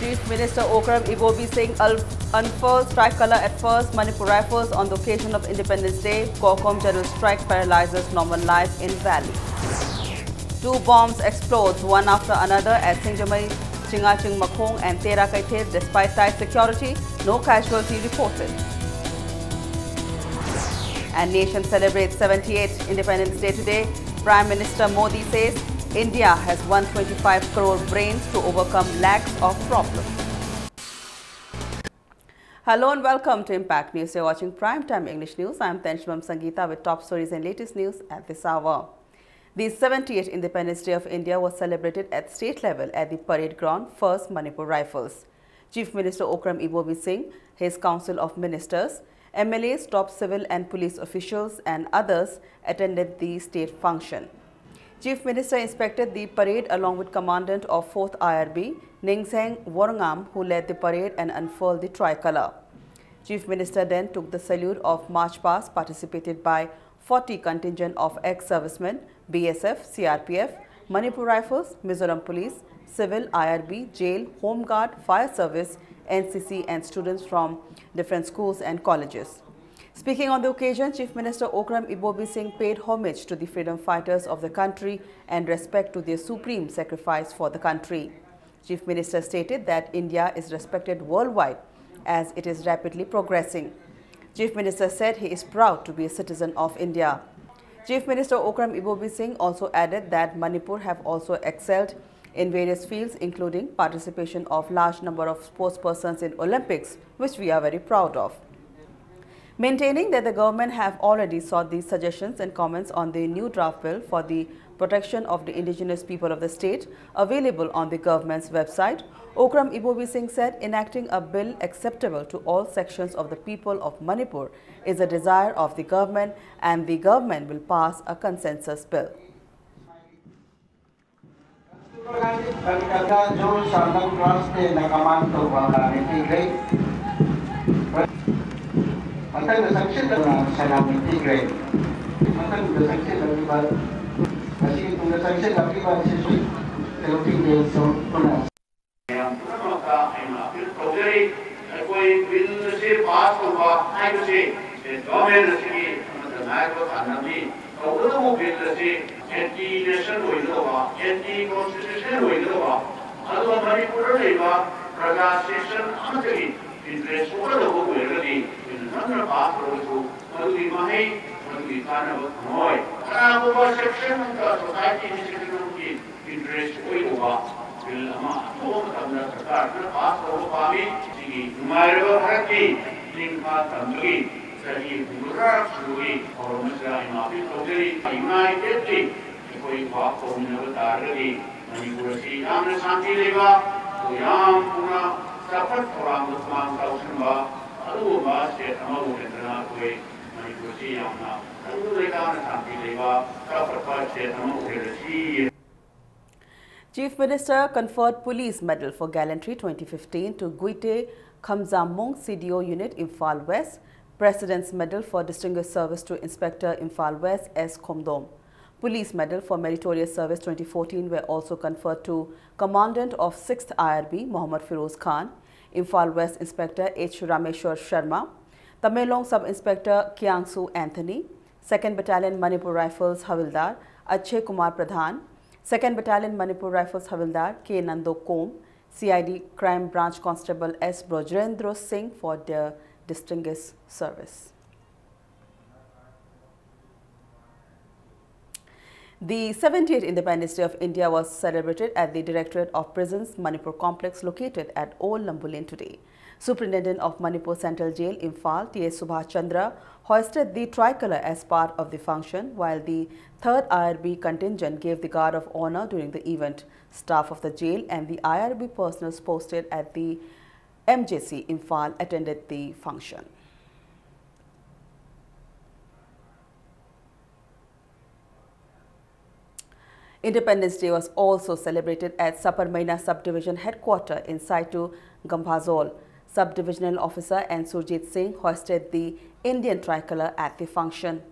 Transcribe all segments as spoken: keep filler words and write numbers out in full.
Chief Minister Okram Ibobi Singh unfurls tricolour at First Manipur Rifles on the occasion of Independence Day. COCOM general strike paralyses normal life in valley. Two bombs explodes one after another at Singjamei, Chingaching Makhong and Tera Kaithe despite tight security. No casualty reported. And nation celebrates seventy-eighth Independence Day today. Prime Minister Modi says India has one twenty-five crore brains to overcome lakhs of problems. Hello and welcome to Impact News. You're watching Prime Time English News. I'm Tenshibam Sangeeta with top stories and latest news at this hour. The seventy-eighth Independence Day of India was celebrated at state level at the parade ground, First Manipur Rifles. Chief Minister Okram Ibobi Singh, his Council of Ministers, M L As, top civil and police officials and others attended the state function. Chief Minister inspected the parade along with Commandant of fourth I R B, Ningsheng Worngam, who led the parade and unfurled the tricolour. Chief Minister then took the salute of march past, participated by forty contingent of ex-servicemen, B S F, C R P F, Manipur Rifles, Mizoram Police, Civil, I R B, Jail, Home Guard, Fire Service, N C C and students from different schools and colleges. Speaking on the occasion, Chief Minister Okram Ibobi Singh paid homage to the freedom fighters of the country and respect to their supreme sacrifice for the country. Chief Minister stated that India is respected worldwide as it is rapidly progressing. Chief Minister said he is proud to be a citizen of India. Chief Minister Okram Ibobi Singh also added that Manipur have also excelled in various fields, including participation of large number of sports persons in Olympics, which we are very proud of. Maintaining that the government have already sought these suggestions and comments on the new draft bill for the protection of the indigenous people of the state available on the government's website, Okram Ibobi Singh said enacting a bill acceptable to all sections of the people of Manipur is a desire of the government and the government will pass a consensus bill. ꯀꯟꯀꯇꯥ John ꯁꯥꯔꯅ class ꯇꯦꯟꯗ command ꯇꯧꯕ ꯂꯥꯟꯃꯤ ꯄꯤꯈ꯭ꯔꯦ꯫ ꯃꯊꯪꯗ ꯆꯪꯁꯤꯜꯂꯗꯨꯅ ꯁꯅꯥꯃꯤ ꯄꯤꯈ꯭ꯔꯦ꯫ ꯃꯊꯪꯗ ꯆꯪꯁꯤꯜꯂꯛꯂꯤꯕ, ꯃꯁꯤꯒꯤ ꯇꯨꯡꯗ ꯆꯪꯁꯤꯜꯂꯛꯂꯤꯕ ꯑꯁꯤꯁꯨ ꯁꯦꯜꯐꯤ ꯕꯦꯁ ꯄꯨꯟꯅ ꯃꯌꯥꯝ ꯄꯨꯝꯅꯃꯛ ꯑꯩꯅ ꯑꯄꯤꯜ ꯇꯧꯖꯔꯤ꯫ ꯑꯩꯈꯣꯏ ꯕꯤꯜ ꯑꯁꯤ ꯄꯥꯁ ꯇꯧꯕ ꯍꯥꯏꯕꯁꯤ ꯁ꯭ꯇꯦꯠ ꯒꯚꯔꯟꯃꯦꯟ ꯑꯁꯤꯒꯤ ꯑꯃꯠꯇ ꯉꯥꯏꯔꯕ ꯄꯥꯟꯗꯝꯅꯤ꯫ ꯇꯧꯕꯇꯕꯨ ꯕꯤꯜ ꯑꯁꯤ ꯑꯦꯟꯇꯤ ꯅꯦꯁꯅꯦꯜ ꯑꯣꯏꯒꯗꯧꯕ, ꯑꯦꯟꯇꯤ ꯀꯣꯟꯁꯇꯤꯇ꯭ꯌꯨꯁꯅꯦꯜ ꯑꯣꯏꯒꯗꯧꯕ, ꯑꯗꯨꯒ ꯃꯅꯤꯄꯨꯔꯗ ꯂꯩꯕ ꯄ꯭ꯔꯖꯥ ꯁꯦꯛꯁꯟ ꯑꯃꯠꯇꯒꯤ ꯏꯟꯇꯔꯦꯁ ꯑꯣꯏꯒꯗꯧꯕ ꯑꯣꯏꯔꯒꯗꯤ ꯑꯩꯈꯣꯏꯅ ꯅꯝꯅ ꯄꯥꯁ ꯇꯧꯔꯁꯨ ꯃꯗꯨꯒꯤ ꯃꯍꯩ, ꯃꯗꯨꯒꯤ ꯀꯥꯟꯅꯕ ꯐꯪꯉꯣꯏ꯫ ꯀꯅꯥꯒꯨꯝꯕ ꯁꯦꯛꯁꯟ ꯑꯃꯠꯇ, ꯁꯣꯁꯥꯏꯇꯤꯒꯤ ꯁꯦꯛꯁꯟ ꯑꯃꯒꯤ ꯏꯟꯇꯔꯦꯁ ꯑꯣꯏꯒꯗꯧꯕ ꯕꯤꯜ ꯑꯃ ꯑꯊꯨꯕ ꯃꯇꯝꯗ ꯁꯔꯀꯥꯔꯁꯤꯅ ꯄꯥꯁ ꯇꯧꯕ ꯄꯥꯝꯃꯤ꯫ ꯁꯤꯒꯤ ꯅꯨꯡꯉꯥꯏꯔꯕ ꯚꯥꯔꯠꯀꯤ ꯅꯤꯡꯈꯥ ꯇꯝꯕꯒꯤ ꯆꯍꯤ ꯍꯨꯝꯐꯨꯇꯔꯥ ꯁꯨꯕꯒꯤ ꯊꯧꯔꯝ ꯑꯁꯤꯗ ꯑꯩꯅ ꯑꯄꯤꯜ ꯇꯧꯖꯔꯤ꯫ ꯌꯨꯅꯥꯏꯇꯦꯗꯂꯤ ꯑꯩꯈꯣꯏ ꯋꯥꯛ ꯇꯧꯃꯤꯟꯅꯕ ꯇꯥꯔꯒꯗꯤ ꯃꯅꯤꯄꯨꯔ ꯑꯁꯤ ꯌꯥꯝꯅ ꯁꯥꯟꯇꯤ ꯂꯩꯕ, ꯑꯗꯨꯒ ꯌꯥꯝ ꯊꯨꯅ ꯆꯥꯎꯈꯠ ꯊꯧꯔꯥꯡꯗ ꯈꯨꯃꯥꯡ ꯆꯥꯎꯁꯤꯟꯕ, ꯑꯗꯨꯒꯨꯝꯕ ꯁ꯭ꯇꯦꯠ ꯑꯃ ꯑꯣꯏꯍꯟꯗꯅ ꯑꯩꯈꯣꯏ ꯃꯅꯤꯄꯨꯔ ꯑꯁꯤ ꯌꯥꯝꯅ ꯇꯪꯗꯨ ꯂꯩꯇꯥꯅ ꯁꯥꯟꯇꯤ ꯂꯩꯕ, ꯆꯥꯎꯈꯠꯄ ꯁ꯭ꯇꯦꯠ ꯑꯃ ꯑꯣꯏꯍꯜꯂꯁꯤ꯫ Chief Minister conferred Police Medal for Gallantry twenty fifteen to Guite Khamjamung C D O Unit, Imphal West, President's Medal for Distinguished Service to Inspector, Imphal West, S Khomdom. Police Medal for Meritorious Service twenty fourteen were also conferred to Commandant of sixth I R B, Mohammad Firoz Khan, Imphal West Inspector H Rameshwar Sharma, Tamenglong Sub Inspector Kiangsu Anthony, second Battalion Manipur Rifles Havildar Akshay Kumar Pradhan, second Battalion Manipur Rifles Havildar K Nando Kom, C I D Crime Branch Constable S Brojendra Singh for their distinguished service. The seventieth Independence Day of India was celebrated at the Directorate of Prisons Manipur Complex located at Old Lambu Lane today. Superintendent of Manipur Central Jail, Imphal, T S Subhash Chandra, hoisted the tricolour as part of the function, while the third I R B contingent gave the guard of honour during the event. Staff of the jail and the I R B personnel posted at the M J C Imphal attended the function. Independence Day was also celebrated at Saparmeina Subdivision Headquarter in Saitu Gambhajol. Subdivisional Officer N Surjit Singh hoisted the Indian tricolour at the function.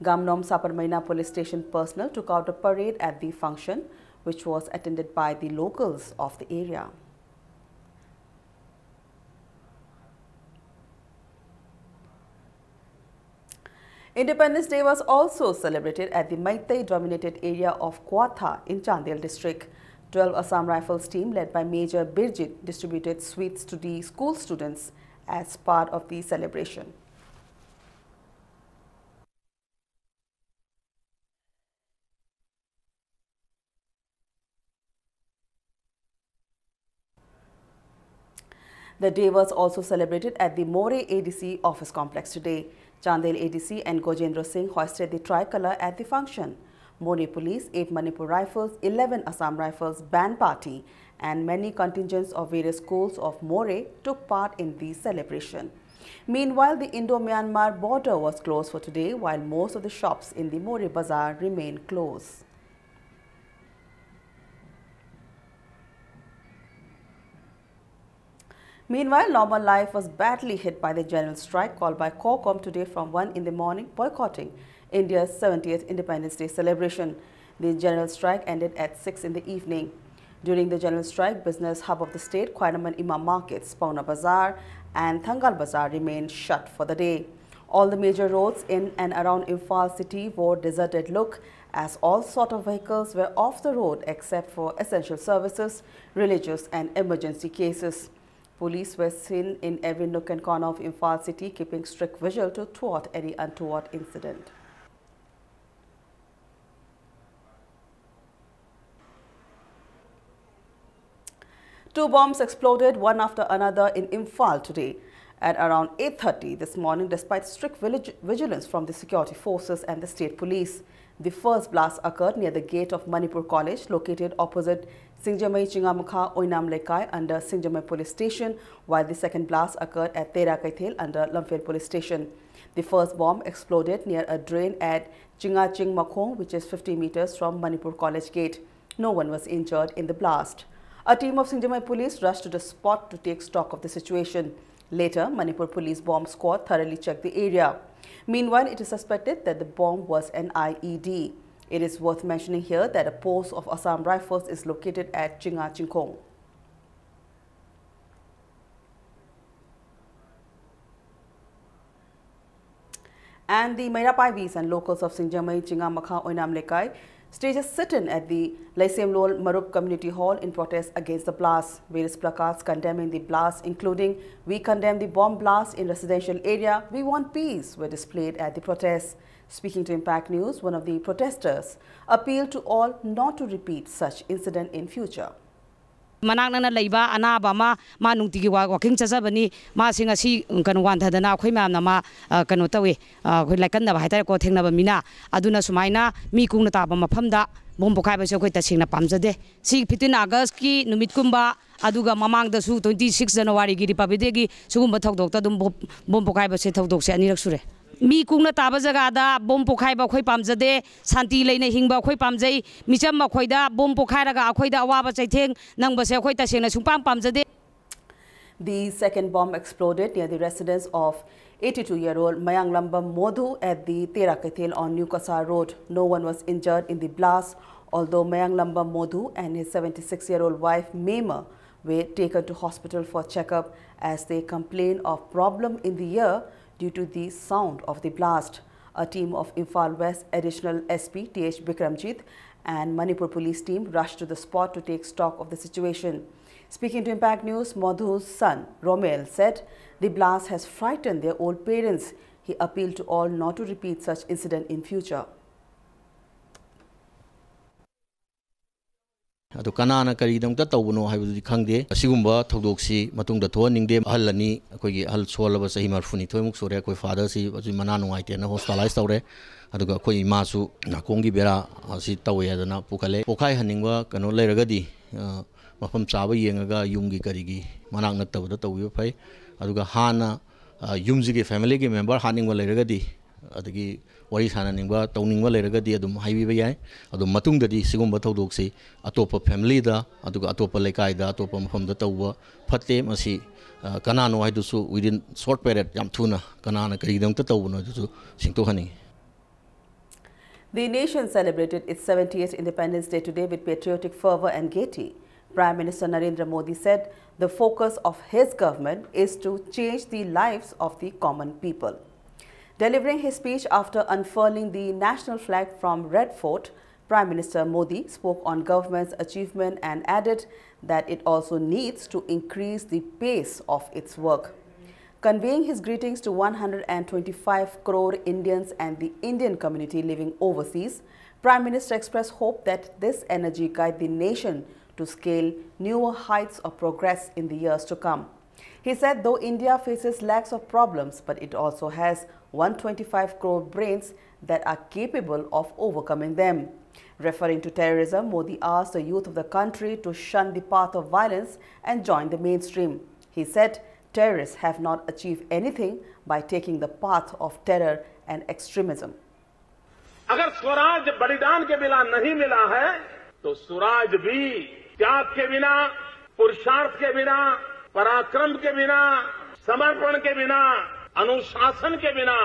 Gamnom Saparmeina Police Station personnel took out a parade at the function, which was attended by the locals of the area. Independence Day was also celebrated at the Meitei-dominated area of Kwatha in Chandel district. Twelve Assam Rifles team led by Major Birjit distributed sweets to the school students as part of the celebration. The day was also celebrated at the Moreh A D C office complex today. Chandel A D C N Gojendra Singh hoisted the tricolor at the function. Moreh Police, eight Manipur Rifles, eleven Assam Rifles band party, and many contingents of various schools of Moreh took part in the celebration. Meanwhile, the Indo-Myanmar border was closed for today, while most of the shops in the Moreh Bazaar remain closed. Meanwhile, normal life was badly hit by the general strike called by COCOM today from one in the morning, boycotting India's seventieth Independence Day celebration. The general strike ended at six in the evening. During the general strike, business hub of the state, Khwainamon Imam markets, Paona Bazaar and Thangal Bazaar remained shut for the day. All the major roads in and around Imphal city wore deserted look as all sort of vehicles were off the road except for essential services, religious and emergency cases. Police were seen in every nook and corner of Imphal city, keeping strict vigil to thwart any untoward incident. Two bombs exploded one after another in Imphal today at around eight thirty this morning, despite strict village vigilance from the security forces and the state police. The first blast occurred near the gate of Manipur College, located opposite Singjamei Chingamakha Oinam Lekai under Singjamei Police Station, while the second blast occurred at Tera Kaithel under Lamphel Police Station. The first bomb exploded near a drain at Chingaching Makhong, which is fifty meters from Manipur College Gate. No one was injured in the blast. A team of Singjamei police rushed to the spot to take stock of the situation. Later, Manipur Police Bomb Squad thoroughly checked the area. Meanwhile, it is suspected that the bomb was an I E D. It is worth mentioning here that a post of Assam Rifles is located at Chinga Chingkhong. And the Meira Paibis and locals of Singjamei Chingamakha Oinam Lekai stage a sit-in at the Leisemlol Marup Community Hall in protest against the blast. Various placards condemning the blast, including "We condemn the bomb blast in residential area, we want peace," were displayed at the protest. Speaking to Impact News, one of the protesters appealed to all not to repeat such incident in future. ꯃꯅꯥꯛ ꯅꯛꯅ ꯂꯩꯕ ꯑꯅꯥꯕ ꯑꯃ, ꯃꯥ ꯅꯨꯡꯇꯤꯒꯤ ꯋꯥ-, ꯋꯥꯀꯤꯡ ꯆꯠꯆꯕꯅꯤ꯫ ꯃꯥꯁꯤ ꯉꯁꯤ, ꯎꯝ, ꯀꯩꯅꯣ, ꯋꯥꯟꯊꯗꯅ ꯑꯩꯈꯣꯏ ꯃꯌꯥꯝꯅ ꯃꯥ, ꯑ, ꯀꯩꯅꯣ ꯇꯧꯏ, ꯑ, ꯑꯩꯈꯣꯏ ꯂꯥꯏꯀꯟꯅꯕ ꯍꯥꯏꯇꯥꯔꯦꯀꯣ, ꯊꯦꯡꯅꯕ ꯃꯤꯅ꯫ ꯑꯗꯨꯅ ꯁꯨꯃꯥꯏꯅ ꯃꯤ ꯀꯨꯡꯅ ꯇꯥꯕ ꯃꯐꯝꯗ ꯕꯣꯝ ꯄꯣꯈꯥꯏꯕꯁꯦ ꯑꯩꯈꯣꯏ ꯇꯁꯦꯡꯅ ꯄꯥꯝꯖꯗꯦ꯫ ꯁꯤ fifteen Augustꯀꯤ ꯅꯨꯃꯤꯠꯀꯨꯝꯕ, ꯑꯗꯨꯒ ꯃꯃꯥꯡꯗꯁꯨ twenty six Januaryꯒꯤ Republic Dayꯒꯤ ꯁꯤꯒꯨꯝꯕ ꯊꯧꯗꯣꯛꯇ ꯑꯗꯨꯝ ꯕꯣꯝ, ꯕꯣꯝ ꯄꯣꯈꯥꯏꯕꯁꯦ, ꯊꯧꯗꯣꯛꯁꯦ ꯑꯅꯤꯔꯛ ꯁꯨꯔꯦ꯫ ꯃꯤ ꯀꯨꯡꯅ ꯇꯥꯕ ꯖꯒꯥꯗ ꯕꯣꯝ ꯄꯣꯈꯥꯏꯕ ꯑꯩꯈꯣꯏ ꯄꯥꯝꯖꯗꯦ꯫ ꯁꯥꯟꯇꯤ ꯂꯩꯅ ꯍꯤꯡꯕ ꯑꯩꯈꯣꯏ ꯄꯥꯝꯖꯩ꯫ ꯃꯤꯆꯝ ꯃꯈꯣꯏꯗ ꯕꯣꯝ ꯄꯣꯈꯥꯏꯔꯒ ꯑꯩꯈꯣꯏꯗ ꯑꯋꯥꯕ ꯆꯩꯊꯦꯡ ꯅꯪꯕꯁꯦ ꯑꯩꯈꯣꯏ ꯇꯁꯦꯡꯅ ꯁꯨꯡꯄꯥꯝ ꯄꯥꯝꯖꯗꯦ꯫ The second bomb exploded near the residence of eighty-two-year-old Mayanglamba Modhu at the Tera Kaithel on New Kasar Road. No one was injured in the blast, although Mayanglamba Modhu and his seventy-six-year-old wife Mema were taken to hospital for checkup as they complain of problem in the ear due to the sound of the blast. A team of Imphal West Additional S P T H Bikramjit and Manipur Police team rushed to the spot to take stock of the situation. Speaking to Impact News, Modhu's son, Romel, said the blast has frightened their old parents. He appealed to all not to repeat such incident in future. ꯑꯗꯨ ꯀꯅꯥꯅ ꯀꯔꯤꯒꯤꯗꯃꯛꯇ ꯇꯧꯕꯅꯣ ꯍꯥꯏꯕꯗꯨꯗꯤ ꯈꯪꯗꯦ꯫ ꯑꯁꯤꯒꯨꯝꯕ ꯊꯧꯗꯣꯛꯁꯤ ꯃꯇꯨꯡꯗ ꯊꯣꯛꯍꯟꯅꯤꯡꯗꯦ꯫ ꯑꯍꯜ ꯑꯅꯤ, ꯑꯩꯈꯣꯏꯒꯤ ꯑꯍꯜ ꯁꯣꯜꯂꯕ ꯆꯍꯤ ꯃꯔꯤꯐꯨꯅꯤꯊꯣꯏꯃꯨꯛ ꯁꯨꯔꯦ꯫ ꯑꯩꯈꯣꯏ fatherꯁꯤ ꯍꯧꯖꯤꯛ ꯃꯅꯥ ꯅꯨꯡꯉꯥꯏꯇꯦꯅ hospitalize ꯇꯧꯔꯦ꯫ ꯑꯗꯨꯒ ꯑꯩꯈꯣꯏ ꯏꯃꯥꯁꯨ ꯅꯥꯀꯣꯡꯒꯤ ꯕꯦꯔꯥ ꯑꯁꯤ ꯇꯧꯋꯦ ꯍꯥꯏꯗꯅ ꯄꯨꯈꯠꯂꯦ꯫ ꯄꯣꯈꯥꯏꯍꯟꯅꯤꯡꯕ ꯀꯩꯅꯣ ꯂꯩꯔꯒꯗꯤ, ꯑ, ꯃꯐꯝ ꯆꯥꯕ ꯌꯦꯡꯉꯒ ꯌꯨꯝꯒꯤ ꯀꯔꯤꯒꯤ ꯃꯅꯥꯛ ꯅꯛꯇꯕꯗ ꯇꯧꯕꯤꯕ ꯐꯩ꯫ ꯑꯗꯨꯒ ꯍꯥꯟꯅ, ꯑ, ꯌꯨꯝꯁꯤꯒꯤ familyꯒꯤ member ꯍꯥꯠꯅꯤꯡꯕ ꯂꯩꯔꯒꯗꯤ, ꯑꯗꯒꯤ ꯋꯥꯔꯤ ꯁꯥꯟꯅꯅꯤꯡꯕ, ꯇꯧꯅꯤꯡꯕ ꯂꯩꯔꯒꯗꯤ ꯑꯗꯨꯝ ꯍꯥꯏꯕꯤꯕ ꯌꯥꯏ꯫ ꯑꯗꯣ ꯃꯇꯨꯡꯗꯗꯤ ꯁꯤꯒꯨꯝꯕ ꯊꯧꯗꯣꯛꯁꯤ ꯑꯇꯣꯞꯄ familyꯗ, ꯑꯗꯨꯒ ꯑꯇꯣꯞꯄ ꯂꯩꯀꯥꯏꯗ, ꯑꯇꯣꯞꯄ ꯃꯐꯝꯗ ꯇꯧꯕ ꯐꯠꯇꯦ꯫ ꯃꯁꯤ, ꯑ, ꯀꯅꯥꯅꯣ ꯍꯥꯏꯗꯨꯁꯨ within short period, ꯌꯥꯝ ꯊꯨꯅ ꯀꯅꯥꯅ ꯀꯔꯤꯒꯤꯗꯃꯛꯇ ꯇꯧꯕꯅꯣ ꯍꯥꯏꯗꯨꯁꯨ ꯁꯦꯡꯗꯣꯛꯍꯟꯅꯤꯡꯉꯤ꯫ The nation celebrated its seventieth Independence Day today with patriotic fervor and gaiety. Prime Minister Narendra Modi said the focus of his government is to change the lives of the common people. Delivering his speech after unfurling the national flag from Red Fort, Prime Minister Modi spoke on government's achievement and added that it also needs to increase the pace of its work. Conveying his greetings to one hundred twenty-five crore Indians and the Indian community living overseas, Prime Minister expressed hope that this energy guide the nation to scale newer heights of progress in the years to come. He said, though India faces lakhs of problems, but it also has one twenty-five crore brains that are capable of overcoming them. Referring to terrorism, Modi asked the youth of the country to shun the path of violence and join the mainstream. He said, terrorists have not achieved anything by taking the path of terror and extremism. अगर स्वराज बलिदान के बिना नहीं मिला है, तो स्वराज भी त्याग के बिना, पुरुषार्थ के बिना, पराक्रम के बिना, समर्पण के बिना, अनुशासन के बिना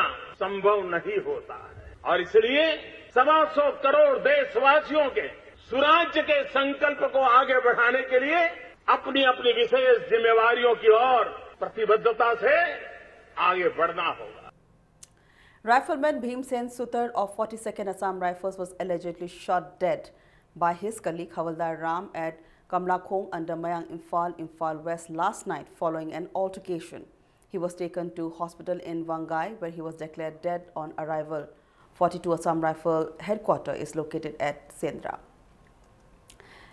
संभव नहीं होता है। और इसलिए सवा सौ करोड़ देशवासियों के सुराज्य के संकल्प को आगे बढ़ाने के लिए अपनी अपनी विशेष जिम्मेवारियों की ओर प्रतिबद्धता से आगे बढ़ना होगा। Rifleman Bhimsen Sutar of forty-second Assam Rifles was allegedly shot dead by his colleague Havaldar Ram at Kamlakhong under Mayang Imphal, Imphal West last night following an altercation. He was taken to hospital in Vangai, where he was declared dead on arrival. forty-two Assam Rifle headquarter is located at Sendra.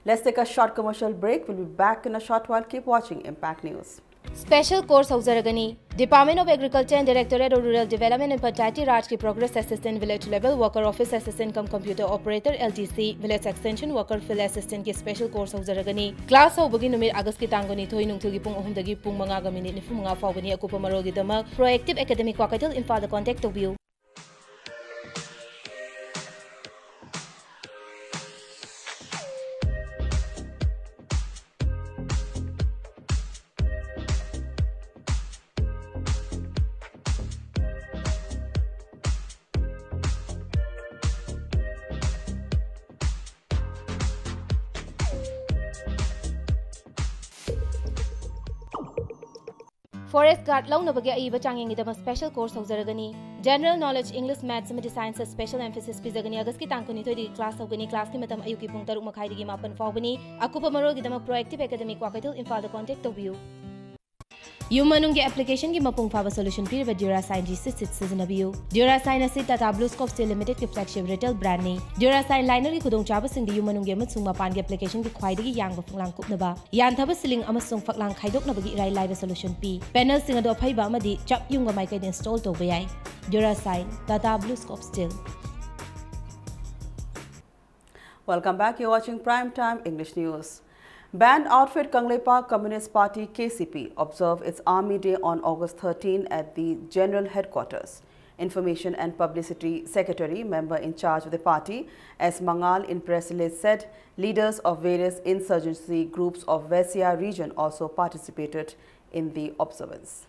Let's take a short commercial break. We'll be back in a short while. Keep watching Impact News. Special course ꯍꯧꯖꯔꯒꯅꯤ꯫ Department of Agriculture and Directorate of Rural Development and Panchayati Raj ꯀꯤ Progress Assistant, Village Level Worker, Office Assistant cum Computer Operator, L D C, Village Extension Worker, Field Assistant ꯀꯤ special course ꯍꯧꯖꯔꯒꯅꯤ꯫ Class ꯍꯧꯕꯒꯤ ꯅꯨꯃꯤꯠ August ꯀꯤ ꯇꯥꯡ ꯀꯨꯟꯅꯤꯊꯣꯏ, ꯅꯨꯡꯊꯤꯜꯒꯤ ꯄꯨꯡ ꯑꯍꯨꯝꯗꯒꯤ ꯄꯨꯡ ꯃꯉꯥꯒ minute ꯅꯤꯐꯨ ꯃꯉꯥ ꯐꯥꯎꯕꯅꯤ꯫ ꯑꯀꯨꯞꯄ ꯃꯔꯣꯜꯒꯤꯗꯃꯛ Proactive Academy, ꯀ꯭ꯋꯥꯀꯩꯊꯦꯜ, ꯏꯝꯐꯥꯜꯗ contact ꯇꯧꯕꯤꯌꯨ꯫ Forest Guard ꯂꯧꯅꯕꯒꯤ ꯑꯏꯕ ꯆꯥꯡꯌꯦꯡꯒꯤꯗꯃꯛ special course ꯍꯧꯖꯔꯒꯅꯤ꯫ General Knowledge, English, Maths ꯑꯃꯗꯤ Science special emphasis ꯄꯤꯖꯒꯅꯤ꯫ ꯑꯥꯒꯁꯀꯤ ꯇꯥꯡ ꯀꯨꯟꯅꯤꯊꯣꯏꯗꯒꯤ class ꯍꯧꯒꯅꯤ꯫ Classꯀꯤ ꯃꯇꯝ ꯑꯌꯨꯛꯀꯤ ꯄꯨꯡ ꯇꯔꯨꯛ ꯃꯈꯥꯏꯗꯒꯤ ꯃꯥꯄꯟ ꯐꯥꯎꯕꯅꯤ꯫ ꯑꯀꯨꯞꯄ ꯃꯔꯣꯜꯒꯤꯗꯃꯛ Proactive Academy ꯀ꯭ꯋꯥꯀꯩꯊꯦꯜ, ꯏꯝꯐꯥꯜꯗ contact ꯇꯧꯕꯤꯌꯨ꯫ ꯌꯨꯝ ꯃꯅꯨꯡꯒꯤ applicationꯒꯤ ꯃꯄꯨꯡ ꯐꯥꯕ solution ꯄꯤꯔꯤꯕ Durasine G C Sheet ꯁꯤꯖꯤꯟꯅꯕꯤꯌꯨ꯫ Durasine ꯑꯁꯤ Tata BlueScope Steel Limitedꯀꯤ flagship retail brandꯅꯤ꯫ Durasine linerꯒꯤ ꯈꯨꯗꯣꯡꯆꯥꯕꯁꯤꯡꯗꯤ ꯌꯨꯝ ꯃꯅꯨꯡꯒꯤ ꯑꯃꯁꯨꯡ ꯃꯄꯥꯟꯒꯤ applicationꯒꯤ ꯈ꯭ꯋꯥꯏꯗꯒꯤ ꯌꯥꯡꯕ ꯐꯛꯂꯥꯡ ꯀꯨꯞꯅꯕ, ꯌꯥꯟꯊꯕ ceiling ꯑꯃꯁꯨꯡ ꯐꯛꯂꯥꯡ ꯈꯥꯏꯗꯣꯛꯅꯕꯒꯤ ꯏꯔꯥꯏ ꯂꯥꯏꯕ solution ꯄꯤ꯫ Panelꯁꯤꯡ ꯑꯗꯨ ꯑꯐꯩꯕ ꯑꯃꯗꯤ ꯆꯞ ꯌꯨꯡꯕ ꯃꯥꯏꯀꯩꯗ install ꯇꯧꯕ ꯌꯥꯏ꯫ Durasine, Tata BlueScope Steel. Welcome back. You're watching Prime Time English News. Banned outfit Kangleipak Communist Party, K C P, observed its Army Day on August thirteen at the General Headquarters. Information and Publicity Secretary, member in charge of the party, S Mangal, in press release said leaders of various insurgency groups of Vesia region also participated in the observance.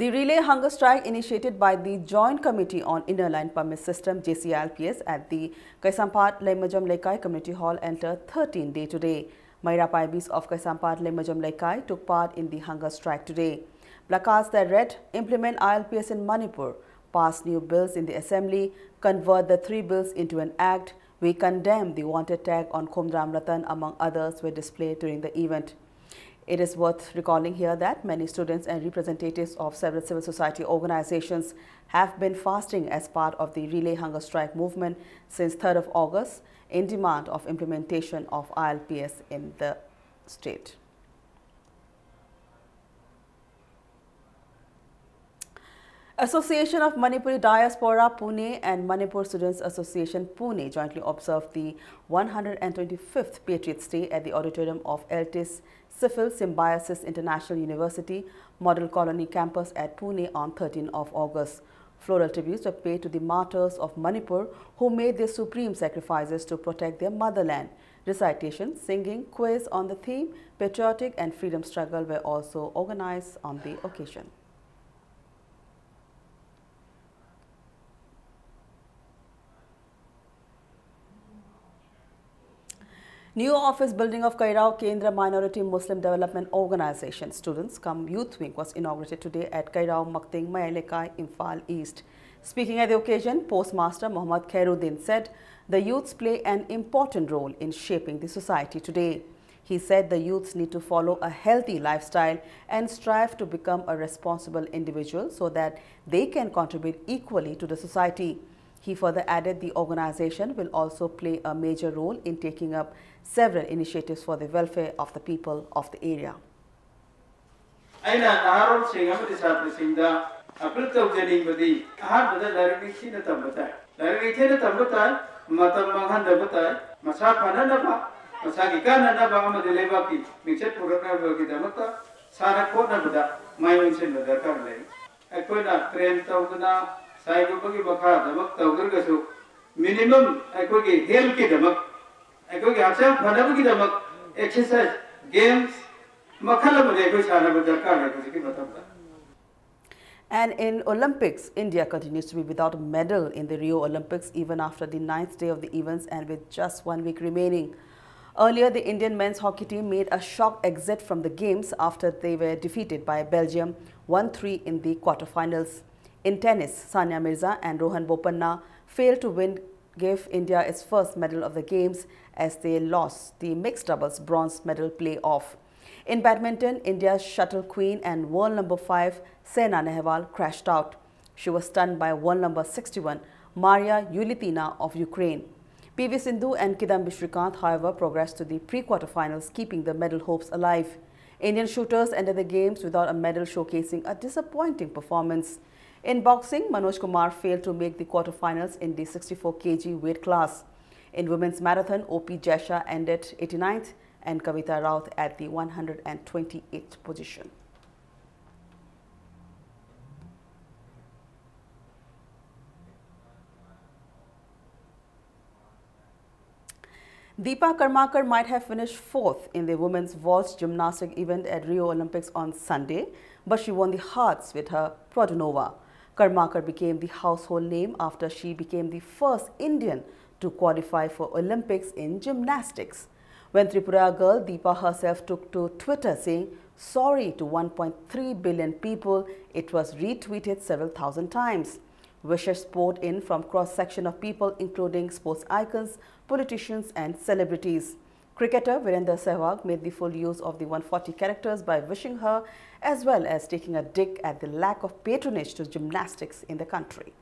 The relay hunger strike initiated by the Joint Committee on Inner Line Permit System, J C I L P S, at the Kaisamphat Leimajam Leikai Community Hall entered thirteenth day today. Meira Paibis of Kaisamphat Leimajam Leikai took part in the hunger strike today. Placards that read, "Implement I L P S in Manipur, pass new bills in the assembly, convert the three bills into an act, we condemn the wanted tag on Khumdram Ratan," among others, were displayed during the event. It is worth recalling here that many students and representatives of several civil society organizations have been fasting as part of the relay hunger strike movement since third of August in demand of implementation of I L P S in the state. Association of Manipuri Diaspora Pune and Manipur Students Association Pune jointly observed the one hundred twenty-fifth Patriots Day at the auditorium of L T S Civil Symbiosis International University Model Colony campus at Pune on thirteenth of August. Floral tributes were paid to the martyrs of Manipur who made their supreme sacrifices to protect their motherland. Recitation, singing, quiz on the theme Patriotic and Freedom Struggle were also organized on the occasion. New office building of Kairao Kendra Minority Muslim Development Organization Students cum Youth Wing was inaugurated today at Kairao Makting Mayalekai, Imphal East. Speaking at the occasion, Postmaster Mohammad Khairuddin said the youths play an important role in shaping the society today. He said the youths need to follow a healthy lifestyle and strive to become a responsible individual so that they can contribute equally to the society. He further added the organization will also play a major role in taking up several initiatives for the welfare of the people of the area. ꯑꯩꯅ ꯅꯍꯥꯔꯣꯜꯁꯤꯡ ꯑꯃꯗꯤ ꯁꯥꯇ꯭ꯔꯁꯤꯡꯗ appeal ꯇꯧꯖꯅꯤꯡꯕꯗꯤ ꯑꯍꯥꯟꯕꯗ ꯂꯥꯏꯔꯤꯛ ꯅꯤꯡꯊꯤꯅ ꯇꯝꯕ ꯇꯥꯏ꯫ ꯂꯥꯏꯔꯤꯛ ꯅꯤꯡꯊꯤꯅ ꯇꯝꯕ ꯇꯥꯏ꯫ ꯃꯇꯝ ꯃꯥꯡꯍꯟꯗꯕ ꯇꯥꯏ꯫ ꯃꯁꯥ ꯐꯅꯅꯕ, ꯃꯁꯥꯒꯤ ꯀꯥꯟꯅꯅꯕ ꯑꯃꯗꯤ ꯂꯩꯕꯥꯛꯀꯤ ꯃꯤꯡꯆꯠ ꯄꯨꯔꯛꯅꯕꯒꯤꯗꯃꯛꯇ ꯁꯥꯟꯅ ꯈꯣꯠꯅꯕꯗ ꯃꯥꯏ ꯑꯣꯟꯁꯤꯟꯕ ꯗꯔꯀꯥꯔ ꯂꯩ꯫ ꯑꯩꯈꯣꯏꯅ ꯇ꯭ꯔꯦꯟ ꯇꯧꯗꯅ ꯁꯥꯏꯒꯨꯝꯕꯒꯤ ꯃꯈꯥꯗꯃꯛ ꯇꯧꯗ꯭ꯔꯒꯁꯨ, ꯃꯤꯅꯤꯃꯝ ꯑꯩꯈꯣꯏꯒꯤ ꯍꯦꯜꯠꯀꯤꯗꯃꯛ, ꯑꯩꯈꯣꯏꯒꯤ ꯍꯛꯆꯥꯡ ꯐꯅꯕꯒꯤꯗꯃꯛ ꯑꯦꯛꯁꯔꯁꯥꯏꯁ, ꯒꯦꯝꯁ ꯃꯈꯜ ꯑꯃꯗꯤ ꯑꯩꯈꯣꯏ ꯁꯥꯟꯅꯕ ꯗꯔꯀꯥꯔ ꯂꯩ ꯍꯧꯖꯤꯛꯀꯤ ꯃꯇꯝꯗ꯫ And in Olympics, India continues to be without a medal in the Rio Olympics even after the ninth day of the events and with just one week remaining. Earlier, the Indian men's hockey team made a shock exit from the games after they were defeated by Belgium one three in the quarterfinals. In tennis, Sania Mirza and Rohan Bopanna failed to win, give India its first medal of the games as they lost the mixed doubles bronze medal playoff. In badminton, India's shuttle queen and world number five Saina Nehwal crashed out. She was stunned by world number sixty-one Maria Yulitina of Ukraine. P V Sindhu and Kidambi Srikanth, however, progressed to the pre-quarterfinals, keeping the medal hopes alive. Indian shooters ended the games without a medal, showcasing a disappointing performance. In boxing, Manoj Kumar failed to make the quarterfinals in the sixty-four K G weight class. In women's marathon, O P Jesha ended eighty-ninth and Kavita Raut at the one hundred twenty-eighth position. Deepa Karmakar might have finished fourth in the women's vault gymnastic event at Rio Olympics on Sunday, but she won the hearts with her Produnova. Karmakar became the household name after she became the first Indian to qualify for Olympics in gymnastics. When Tripura girl Deepa herself took to Twitter saying sorry to one point three billion people, it was retweeted several thousand times. Wishes poured in from cross-section of people including sports icons, politicians and celebrities. Cricketer Virender Sehwag made the full use of the one forty characters by wishing her as well as taking a dig at the lack of patronage to gymnastics in the country.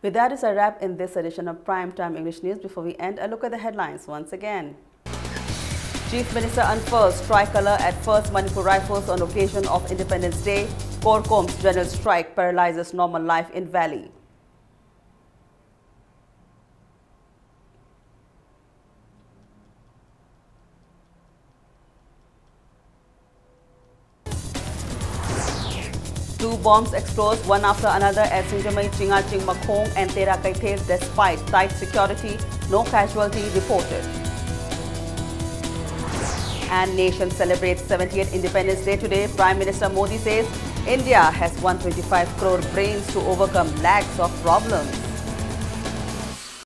With that is a wrap in this edition of Prime Time English News. Before we end, a look at the headlines once again. Chief Minister unfurls tricolour at First Manipur Rifles on occasion of Independence Day. CORCOM's general strike paralyses normal life in Valley. Two bombs explodes one after another at Singjamei, Chingaching Makhong and Tera Kaithel despite tight security, no casualty reported. And nation celebrates seventieth Independence Day today. Prime Minister Modi says India has one twenty-five crore brains to overcome lakhs of problems.